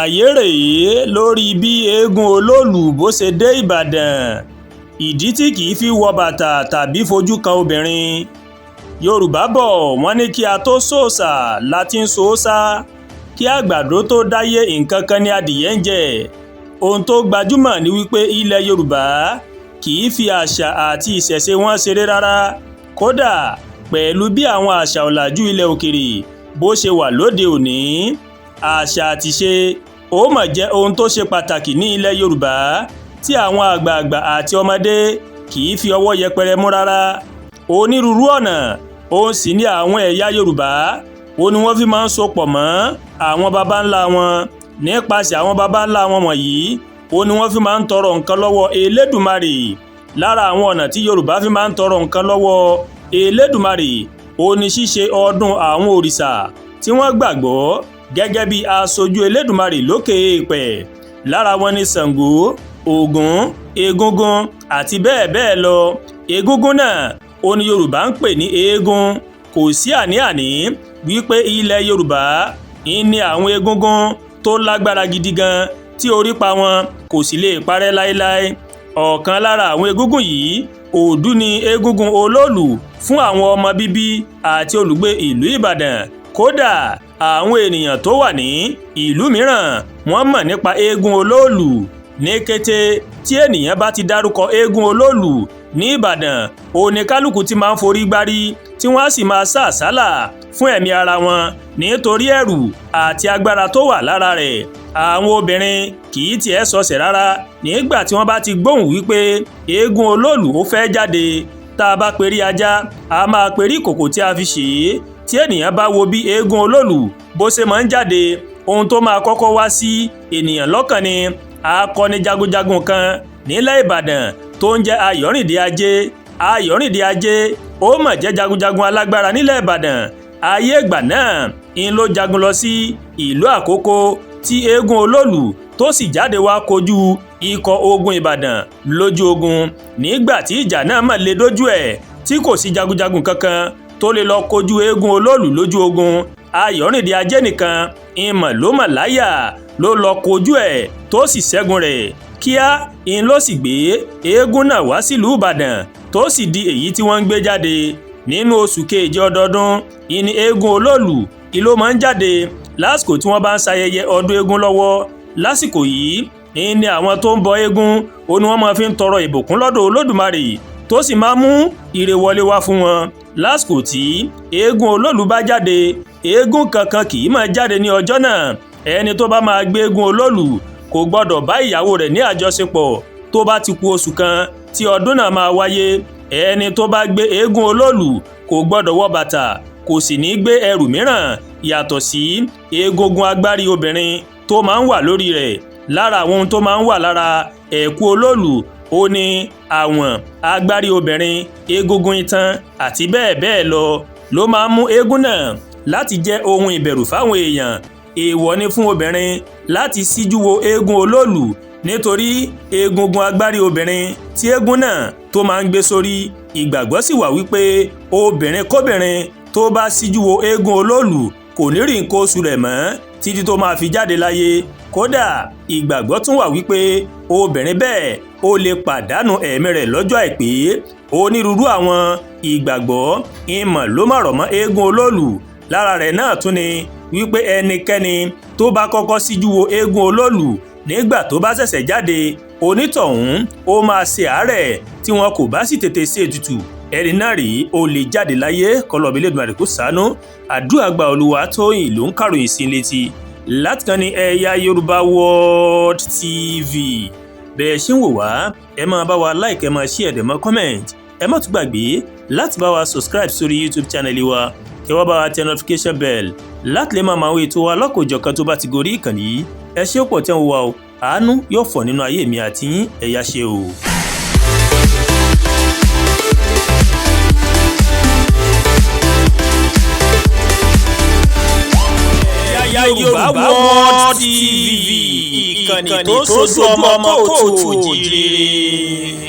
Àlàyé rèé lórí bí eegun olóòlù bó ṣe dé Ìbàdàn, ìdí tí kì í fi wọ bàtà tàbí fojú kan obìnrin. Yorùbá bò wọ́n ní kí á tóó ṣòòṣà la ti ń ṣòòṣà, kí àgbàdo tóó dáyé, nǹkan kan ní adìẹ ń jẹ. Ohun tó gbajúmọ̀ ni wípé ilẹ̀ Yorùbá kì í fi àṣà àti ìṣẹ̀ṣe wọn ṣeré rárá. Kódà pẹ̀lú bí àwọn àṣà ọ̀làjú ilẹ̀ òkèèrè bó ṣe wà lóde òní, àṣà àtiṣe ó mà jẹ́ ohun tó ṣe pàtàkì ní ilẹ̀ Yorùbá tí àwọn àgbààgbà àti ọmọdé kì í fi ọwọ́ yẹpẹrẹ mú rárá. Onírúurú ọ̀nà òun sì ni àwọn ẹ̀yà Yorùbá ó ní wọ́n fi máa ń sopọ̀ mọ́ àwọn baba ńlá wọn. Nípasẹ̀ àwọn baba ńlá wọn wọ̀nyí ó ní wọ́n fi máa ń tọrọ nǹkan lọ́wọ́ Elédùmarè. Lára àwọn ọ̀nà tí Yorùbá fi máa ń tọrọ nǹkan lọ́wọ́ Elédùmarè ó ní ṣíṣe ọdún àwọn òrìṣà tí wọ́n gbàgbọ́ gẹ́gẹ́ bí aṣojú Elédùmarè lókè èèpẹ̀. Lára wọn ni Ṣàngó, Ògún, Egúngún àti bẹ́ẹ̀ bẹ́ẹ̀ lọ. Egúngún náà ó ní Yorùbá ń pè ní eégún. Kò sí àní-àní wípé ilẹ̀ Yorùbá ń ní àwọn egúngún tó lágbára gidi gan tí orípa wọn kò sì lè parẹ́ láéláé. Ọ̀kan lára àwọn egúngún yìí, Òdú ni Egúngún Olóòlù fún àwọn ọmọ bíbí àti olùgbé ìlú Ìbàdàn. Kódà àwọn ènìyàn tó wà ní ìlú mìíràn wọ́n mọ̀ nípa eégún Olóòlù. Ní kété tí ènìyàn bá ti dárúkọ eégún Olóòlù ní Ìbàdàn, oníkálukú ti máa ń forí gbárí tí wọ́n á sì máa sá àsálà fún ẹ̀mí ara wọn nítorí ẹ̀rù àti agbára tó wà lára rẹ̀. Àwọn obìnrin kì í tiẹ̀ sọsẹ̀ rárá nígbà tí wọ́n bá ti gbóhùn wípé eégún Olóòlù ó fẹ́ jáde. Tá a bá perí ajá, a máa perí ìkòkò tí a fi ṣe é. Tí ènìyàn bá wo bí eégún Olóòlù bó ṣe máa ń jáde, ohun tó máa kọ́kọ́ wá sí ènìyàn lọ́kàn ni akọni jagunjagun kan nílẹ̀ Ìbàdàn tó ń jẹ́ Ayọ̀rìndé Ajé. Ayọ̀rìndé Ajé ó mà jẹ́ jagunjagun alágbára nílẹ̀ Ìbàdàn. Ayé ìgbà náà ń ló jagun lọ sí ìlú Àkókó tí eégún Olóòlù tó sì jáde wá kojú ikọ̀ ogun Ìbàdàn lójú ogun. Nígbà tí ìjà náà mà le dójú ẹ̀ tí kò sí jagunjagun kankan tó lè lọ kojú eégún Olóòlù lójú ogun, Ayọ̀rìndé Ajé nìkan ìmọ̀ ló mọ̀ láyà ló lọ kojú ẹ̀ tó sì ṣẹ́gun rẹ̀. Kíá ń ló sì gbé eégún náà wá sílùú Ìbàdàn tó sì di èyí tí wọ́n ń gbé jáde. Nínú oṣù keje ọdọọdún ìní eégún Olóòlù ìló máa ń jáde lásìkò tí wọ́n bá ń ṣayẹyẹ ọdún eégún lọ́wọ́. Lásìkò yìí ní àwọn tó ń bọ eégún ó ní wọ́n máa fi ń tọrọ ìbùkún lọ́dọ̀ Olódùmarè tó sì máa mú ire wọlé wá fún wọn. Lásìkò tí eégún Olóòlù bá jáde, eégún kankan kì í máa jáde ní ọjọ́ náà. Ẹni tó bá máa gbé eégún Olóòlù kò gbọ́dọ̀ bá ìyàwó rẹ̀ ní àjọṣepọ̀ tó bá ti ku oṣù kan tí ọdún náà máa wáyé. Ẹni tó bá gbé eégún Olóòlù kò gbọ́dọ̀ wọ bàtà, kò sì ní gbé ẹrù mìíràn yàtọ̀ sí egungun agbárí obìnrin tó máa ń wà lórí rẹ̀. Lára àwọn ohun tó máa ń wà lára ẹ̀kú Olóòlù ó ní àwọn agbárí obìnrin, egungun itan àti bẹ́ẹ̀ bẹ́ẹ̀ lọ ló máa ń mú eégún náà láti jẹ́ ohun ìbẹ̀rù fáwọn èèyàn. Èèwọ̀ ni fún obìnrin láti síjú wo eégún Olóòlù nítorí egungun agbárí obìnrin tí eégún náà tó máa ń gbé sórí. Ìgbàgbọ́ sì wà wípé obìnrin kóbìnrin tó bá síjú wo eégún Olóòlù kò ní rí nǹkan oṣù rẹ̀ mọ́ títí tó máa fi jáde láyé. Kódà ìgbàgbọ́ tún wà wípé obìnrin bẹ́ẹ̀ ó lè pàdánù ẹ̀mí rẹ̀ lọ́jọ́ àìpé. Onírúurú àwọn ìgbàgbọ́ ìmọ̀ ló má rọ̀ mọ́ eégún Olóòlù. Lára rẹ̀ náà tún ni wípé ẹnikẹ́ni tó bá kọ́kọ́ síjú wo eégún Olóòlù nígbà tó bá ṣẹ̀ṣẹ̀ jáde, onítọ̀hún ó máa ṣe àárẹ̀ tí wọn kò bá sì tètè ṣe ètùtù, ẹni náà rí ó lè jáde láyé. Kọlọ́ọ̀bí Elédùmarè kó ṣàánú. Àdúrà gba. Olúwatóyìn ló ń kàròyìn sí létí láti kàn ní Ẹ̀yà Yorùbá World TV. Bẹ́ẹ̀ ṣe ń wò wá, ẹ máa bá wa like, ẹ máa share, ẹ máa comment. Ẹ má tún gbàgbé láti bá wa subscribe sórí YouTube channel wa, kí wọ́n bá wa tẹ notification bell láti lè máa mọ àwọn ètò wa lọ́kọ̀ọ́jọ̀kan tó bá ti gorí ìkànnì yìí. Ẹ ṣé pọ̀ tẹ́ ń wò wá o. Àánú yóò fọ̀ nínú ayé mi àti yín. Ẹ̀yà ṣe o. Yorùbá World TV, ìkànnì tó sojú ọmọ kóòtù òjìrè.